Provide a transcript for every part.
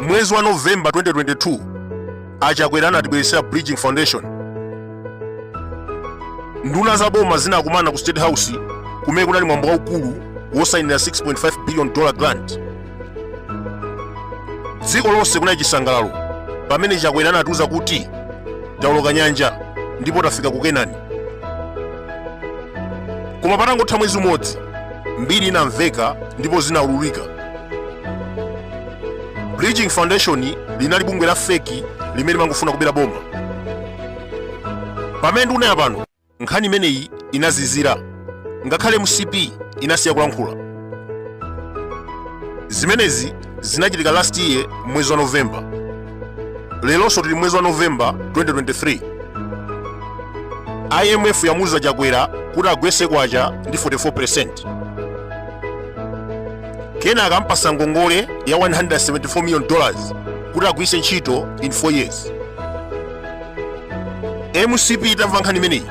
Mwezi wa November 2022, aChakwera anatibweretsera Bridging Foundation. Nduna za boma zinakumana ku State House kumene kunali mwambo waukulu wosayinira 6.5 billion dollar grant. Dziko lonse kunali chisangalalo pamene Chakwera anatiuza kuti tawoloka nyanja ndipo tafika ku Kenani. Koma patangotha mwezi umodzi, mbiri inamveka ndipo zinaululika. Bridging Foundation linali bungwe la fake limene limangofuna kubera boma. Pamene ndikunena pano, nkhani imeneyi inazizira, ngakhale MCP inasiya kulankhula. Zimenezi zinachitika last year mwezi wa November. Leronso tili mwezi wa November 2023. IMF yamuuza Chakwera kuti agwetse kwacha ndi 44%, kenaka ampasa ngongole ya 174 million dollars kuti agwiritse ntchito in 4 years. MCP itamva nkhani imeneyi,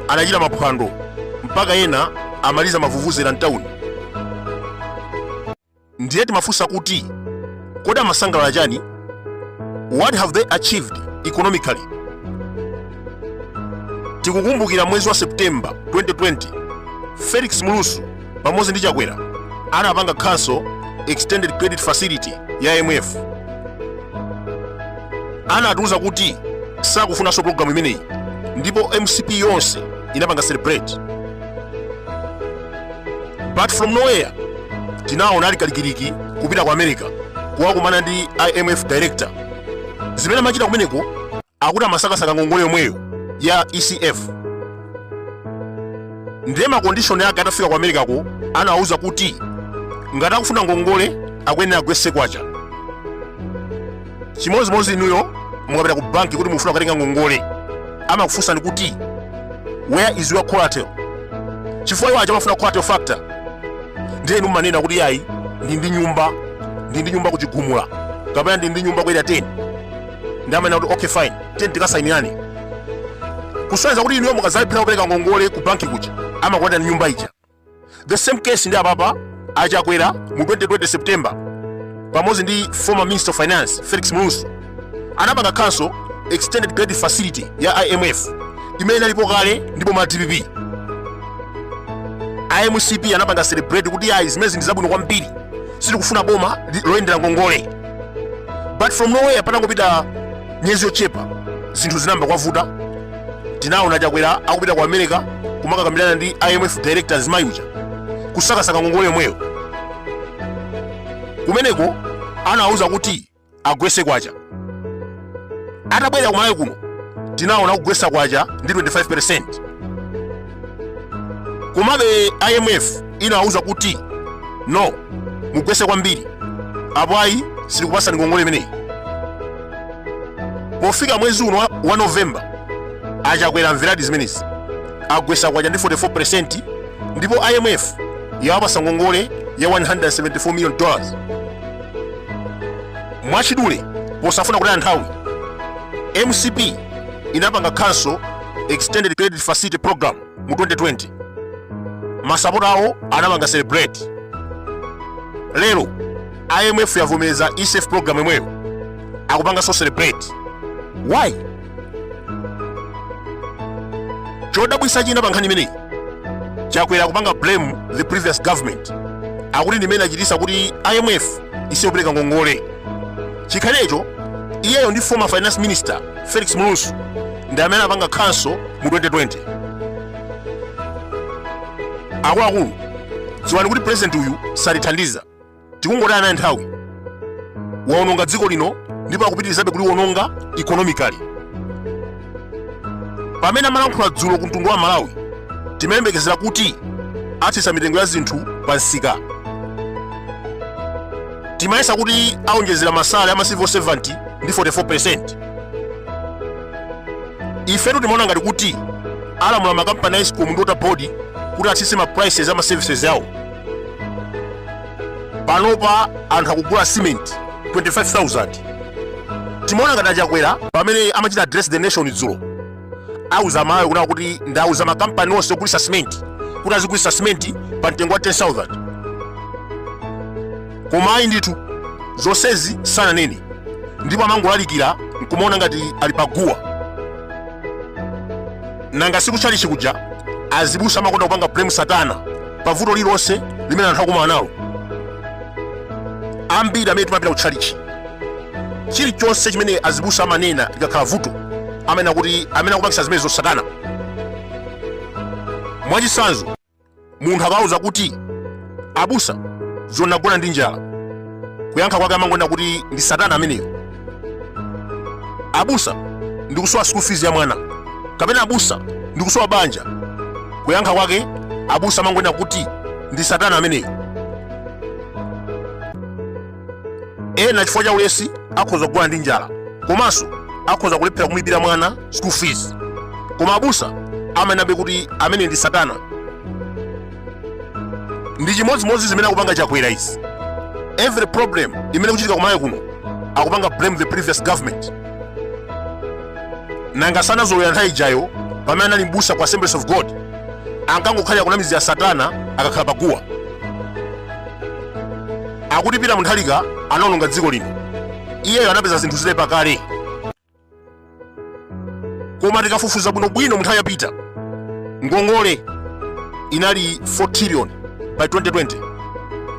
anachita maphwando mpaka ena amaliza mavuvuzera mtawuni. Ndiye timafunsa kuti, kodi amasangalala chani? What have they achieved economically? Tikukumbukira mwezi wa September 2020, Felix Mlusu pamodzi ndi Chakwera anapanga cancel extended credit facility ya IMF. Anatiuza kuti sakufunanso programu imeneyi, ndipo MCP yonse inapanga celebrate. But from nowhere tinaona ali kalikiliki kupita ku America kukakumana ndi IMF director. Zimene amachita kumeneko, akuti amasakasaka ngongole yomweyo ya ECF. Ndiye makondishoni ake atafika ku Americako, anawauza kuti ngati akufuna ngongole akuyenera agwetse kwacha. Chimodzimodzi inuyo mukapita ku banki kuti mufuna kukatenga ngongole, amakufunsani kuti, "Where is your collateral?" Chifukwa iwo aja amafuna collateral factor. Ndiye inu mmanena kuti, "Yayi, ndi ndi nyumba kuChigumula kapena ndi ndi nyumba ku Area 10." Ndi amanena kuti, "Okay, fine, tiyeni tikasainirane," kusonyeza kuti inuyo mukazalephera kupereka ngongole ku banki kuja, amakulandani nyumba ija. The same case ndi apapa. AChakwera mu 2020 September pamodzi ndi former Minister of Finance Felix Mlusu anapanga cancel extended credit facility ya IMF imene inalipo kale ndipo ma DPP. IMCP anapanga celebrate kuti, "Ayi, zimenezi ndi zabwino kwambiri, sitikufuna boma loyendera ngongole." But from nowhere, patangopita miyezi yochepa, zinthu zinayamba kuwavuta. Tinaona Chakwera akupita ku America kumakakambirana ndi IMF director mzimayi uja kusakasaka ngongole yomweyo. Kumeneko anawauza kuti agwetse kwacha. Atabwera ku Malawi kuno, tinaona kugwetsa kwacha ndi 25%. Komabe IMF inawauza kuti, "No, mugwetse kwambiri, apo ayi sitikupasani ngongole imeneyi." Pofika mwezi uno wa Novemba, aChakwera amveradi zimenezi, agwetsa kwacha ndi 44% ndipo IMF yawapasa ngongole ya 174 million dollars. Mwachidule, posafuna kutaya nthawi, MCP inapanga cancel extended credit facility program mu 2020. Masapota awo anapanga celebrate. Lero IMF yavomereza ECF program yomweyo, akupanganso celebrate. Why? Chodabwisa china pa nkhani imeneyi, Chakwera akupanga blame the previous government, akuti ndimene achitisa kuti IMF isiye kupereka ngongole. Chikhalecho iyeyo ndi former finance minister Felix Mlusu ndi amene apanga cancel mu 2020. Akuluakulu, dziwani kuti president uyu salithandiza, tikungotaya naye nthawi. Waononga dziko lino ndipo akupitirizabe kuliwononga economically. Pamene amalankhula dzulo ku mtundu wa Malawi, timayembekezera kuti atsitsa mitengo ya zinthu pa msika. Timayesa kuti aonjezera ma salary ama civil servant ndi 44%. Ifetu timaona ngati kuti alamula makampani a ESCOM ndi Water Board kuti atsitse ma prices ama services yawo. Panopa anthu akugula cement 25,000. Timaona ngati aChakwera pamene amachita address the nation dzulo auza Amalawi kunena kuti ndauza makampani onse ogulitsa simenti kuti azigulitsa simenti pa mtengo wa 10,000, koma ayi ndithu, zonsezi sananene ndipo amangolalikira nkumaona ngati ali paguwa. Nanga sikutchalichi kuja azibusa amakonda kupanga blame satana pa vuto lililonse limene anthu akumana nalo. Ambiri amene timapita kutchalichi, chilichonse chimene azibusa amanena likakhala vuto, amanena kuti amene akupangisa zimenezo satana. Mwachitsanzo, munthu akawauza kuti, "Abusa, dzulo ndagona ndi njala," kuyankha kwake amangonena kuti ndi satana ameneyo. "Abusa, ndikusowa school fees ya mwana," kapena, "Abusa, ndikusowa banja," kuyankha kwake abusa amangonena kuti ndi satana ameneyo. Ena chifukwa cha ulesi akhoza kugona ndi njala komanso akhoza kulephera kumulipira mwana school fees, koma abusa amanenabe kuti amene ndi satana. Ndi chimodzimodzi zimene akupanga Chakwera izi. Every problem imene ikuchitika kumalawi kuno akupanga blame the previous government. Nanga sanazolowera nthawi ijayo pamene anali mbusa ku Assemblies of God ankangokhalira kunamizira satana akakhala paguwa? Akuti Peter Mutharika anaononga dziko lino, iyeyo anapeza zinthu zitaipa kale. Koma tikafufuza bwinobwino, mu nthawi ya Peter ngongole inali 4 trillion by 2020,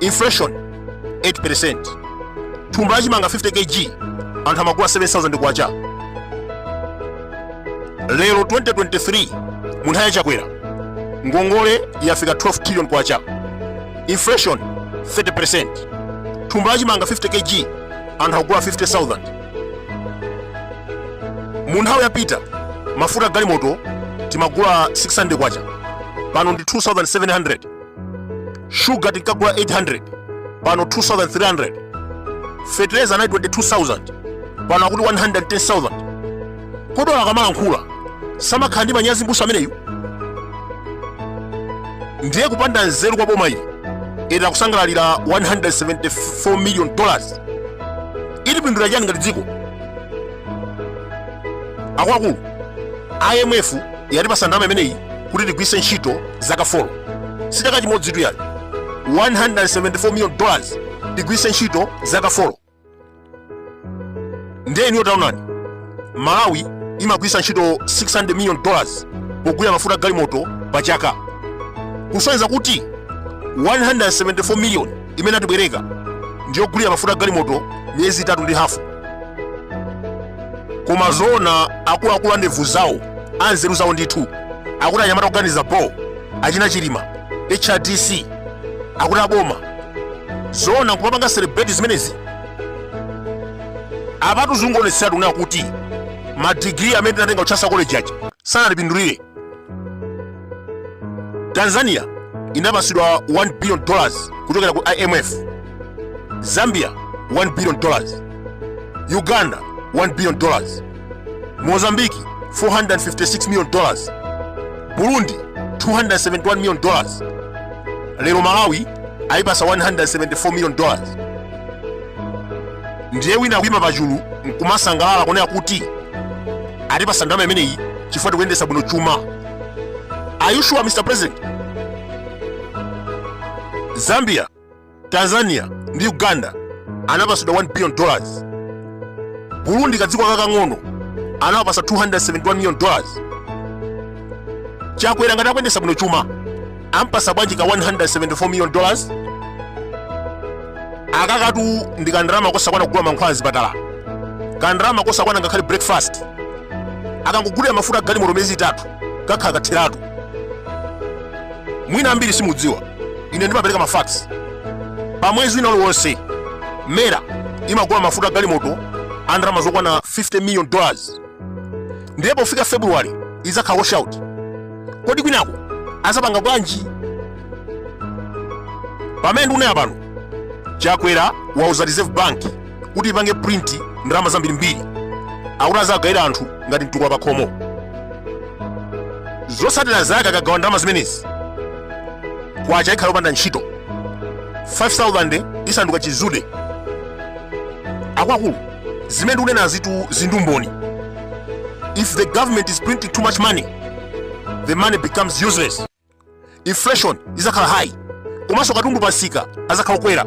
inflation 8%, thumba la chimanga 50 kg anthu amagula 7000 kwacha. Lero 2023, mu nthawi ya Chakwera, ngongole yafika 12 trillion kwacha, inflation 30%, thumba la chimanga 50 kg anthu akugula 50,000. Mu nthawi ya Peter mafuta galimoto timagula 600 kwacha, pano ndi 2700. Shuga tinkagula 800, pano 2300. Fetereza anali 22,000, pano akuti 110,000. Kodi akamalankhula samakhala ndi manyazi mbusa ameneyu? Ndiye kupanda nzeru kwa boma ili, eti akusangalalira 174 million dollars, itipindulira chani ngati dziko? Akuluakulu, IMF yatipasa ndalama imeneyi kuti tigwiritse ntchito zaka 4, si chaka chimodzi tu yayi. 174 million dollars tigwiritse ntchito zaka 4. Ndiye inuyo taonani, Malawi imagwiritsa ntchito 600 million dollars pogulira mafuta galimoto pa chaka, kusonyeza kuti 174 million imene atibwereka ndiyogulira mafuta galimoto miyezi itatu ndi hafu. Koma zoona, akuluakulu andevu zawo, anzeru zawo ndithu, akuti anyamata kuganiza bo, achina Chilima, HRDC, akuti aboma zoona nkumapanga celebrate zimenezi? Apatu zungoonetseratu kunena kuti madigiri amene tinatenga ku Chancellor College aja sanatipindulire. Tanzania inapatsidwa 1 billion dollars kuchokera ku IMF, Zambia 1 billion dollars, Uganda 1 billion dollars, Mozambique 456 million dollars, Burundi 271 million dollars. Lero Malawi ayipasa 174 million dollars. Ndiye wina akuyima pachulu nkumasangalala kunena kuti atipasa ndalama imeneyi chifukwa tikuyendetsa bwino chuma. Are you sure, Mr President? Zambia, Tanzania ndi Uganda anapatsidwa 1 billion dollars. Burundi, kadziko kakang'ono, anawapasa 271 million dollars. Chakwera ngati akuyendetsa bwino chuma, ampasa bwanji ka 174 million dollars? Akakatu ndi kandalama kosakwana kugula mankhwala mzipatala, kandalama kosakwana ngakhale breakfast. Akangogulira mafuta galimoto miyezi itatu, kakhala katheratu. Mwina ambiri simudziwa, ine ndimapereka ma facts. Pa mwezi wina uliwonse MERA imagula mafuta galimoto a ndalama zokwana 50 million dollars. Ndiye pofika February idzakhala washout. Kodi kwinako azapanga bwanji? Pamene ndikunena pano, Chakwera wauza Reserve Bank kuti ipange print ndalama zambirimbiri, akuti azagawira anthu ngati mtukula pakhomo. Zotsatira zake, akagawa ndalama zimenezi, kwacha ikhala yopanda ntchito, 5000 isanduka chizude. Akuluakulu, Zimene ndikunenazitu zili ndi umboni. If the government is printing too much money, the money becomes useless. Inflation izakhala high, komanso katundu pamsika azakhala okwera.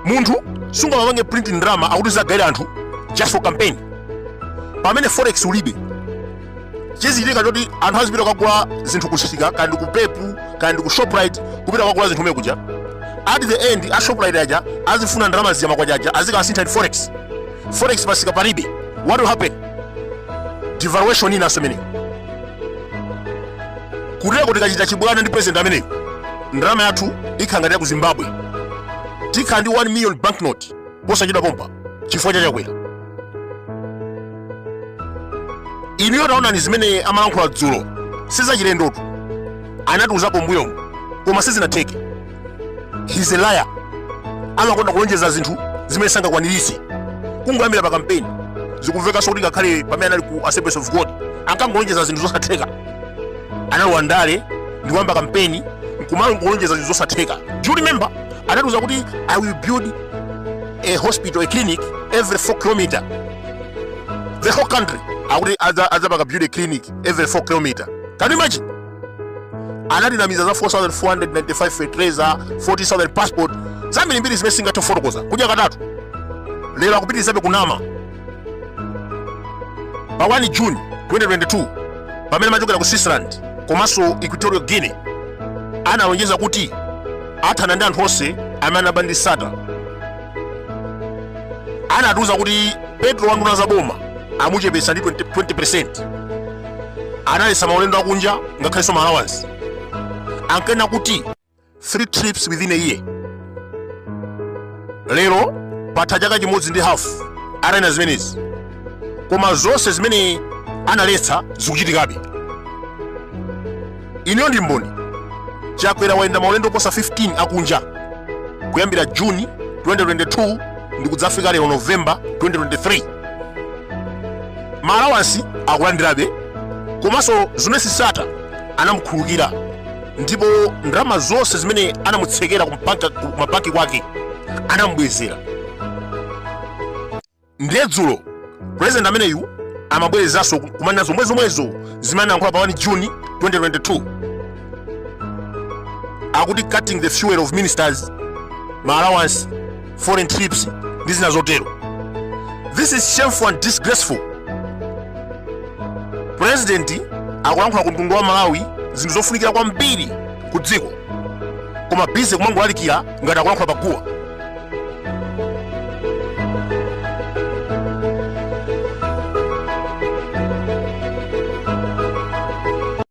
Munthu sungamapange print ndalama akuti uzagawira anthu just for campaign pamene forex ulibe. Chizichitika choti anthu azipita kukagula zinthu kumsika, kaya ndi ku Pep, kaya ndi ku Shoprite, kupita kukagula zinthu kumene kuja. At the end, a Shoprite aja azifuna ndalama zija, makwacha aja, azikasintha ndi forex. Forex pamsika palibe. What will happen? Devaluation inanso imeneyo. Kutero tikachita chibwana ndi president ameneyo, ndalama yathu ikhala ngati ya ku Zimbabwe. Tikhala ndi 1 million banknote posachedwa pompa chifukwa cha Chakwera. Inuyo taonani zimene amalankhula dzulo, sizachilendotu, anatiuzapo mbuyomu koma sizinatheke. He's a liar. Amakonda kulonjeza zinthu zimene sangakwaniritse. Kungoyambira pa kampeni, zikumvekanso kuti ngakhale pamene anali ku Assemblies of God ankangolonjeza zinthu zosatheka. Analowa ndale ndikuyamba kampeni nkumangolonjeza zinthu zosatheka. Do you remember anatiuza kuti, "I will build a hospital, a clinic every 4 kilometer, the whole country"? Akuti adzapanga build a clinic every 4 kilometer. Can you imagine? Anatinamiza za 4495 fertilizer, 40,000 passport, zambirimbiri zimene singathe kufotokoza kudya katatu. Lero akupitirizabe kunama. Pa 1 June 2022, pamene amachokera ku Switzerland komanso Equatorial Guinea, analonjeza kuti athana ndi anthu onse amene anaba ndi Sattar. Anatiuza kuti petrol wa nduna za boma amuchepetsa ndi 20%. Analetsa maulendo akunja, ngakhalenso ma allowance. Ankanena kuti 3 trips within a year. Lero patha chaka chimodzi ndi hafu atanena zimenezi, koma zonse zimene analetsa zikuchitikabe. Inuyo ndi mboni. Chakwera wayenda maulendo oposa 15 akunja kuyambira June 2022 ndi kudzafika lero November 2023. Ma allowance akulandirabe, komanso Zuneth Sattar anamukhululukira, ndipo ndalama zonse zimene anamutsekera ku mabanki kwake anamubwezera. Ndiye dzulo president ameneyu amabwerezanso kumanena zomwezomwezo zimene anayankhula pa 1 June 2022, akuti cutting the fuel of ministers, ma allowance, foreign trips ndi zina zotero. This is shameful and disgraceful. President akulankhula ku mtundu wa Malawi zinthu zofunikira kwambiri ku dziko, koma busy kumangolalikira ngati akulankhula paguwa.